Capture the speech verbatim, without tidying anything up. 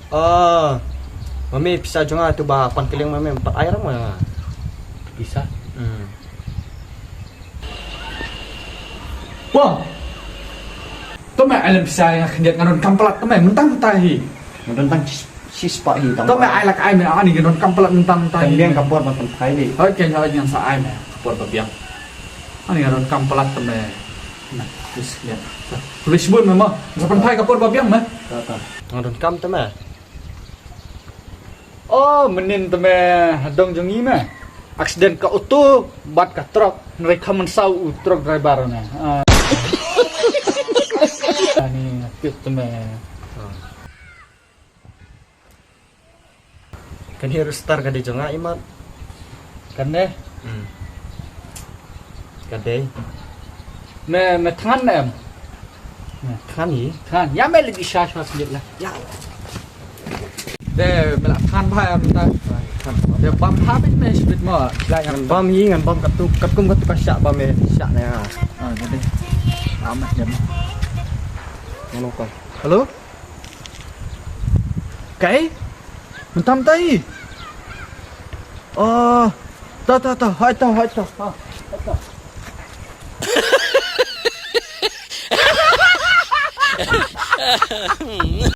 Ah, mami pisa jong nga tu ba pan kylliang mami empat air ma. Pisa. Hmm. Wah. To me ai lem pisa ïa nga khyndiat, nga donkam palat to me mynta mynta hi. Nga donkam sis pa hi tang. To me ai la ka ai me ani, nga donkam palat mynta mynta hi. Kan biang ka por ban pynphai dei. Hooid, kan hooid, ngan sa ai me ka por ba biang. Ani nga donkam palat to me. Na, sis khyndiat. Khublei shibun me mo. Sa pynphai ka por ba biang me. Ta ta. Nga donkam to me. Oh, mynnin te me ha dong jong ngi me. Accident ka auto bad ka truck, hynrei khlem mynsaw u truck driver ne. Ah. Ani pit te me. Kan hi register ka dei jong nga, imat. Kan ne? Hmm. Ka dei. Me, me thngan ne em? Thngan hi. Thngan. Ïa me leit sha sha sha la. Ïa. De me la thngan bha em ta. Thngan. De bam ha bit me shibit mo. Ngan bam hi, ngan bam katto, katkum katto ka shah bam me shah ne ha. Ah, ka dei. Amat jam. Mano ka? Hello? Kai? Mynta mynta hi. Oh, ta ta ta, hai ta, hai ta. Ha, hai ta.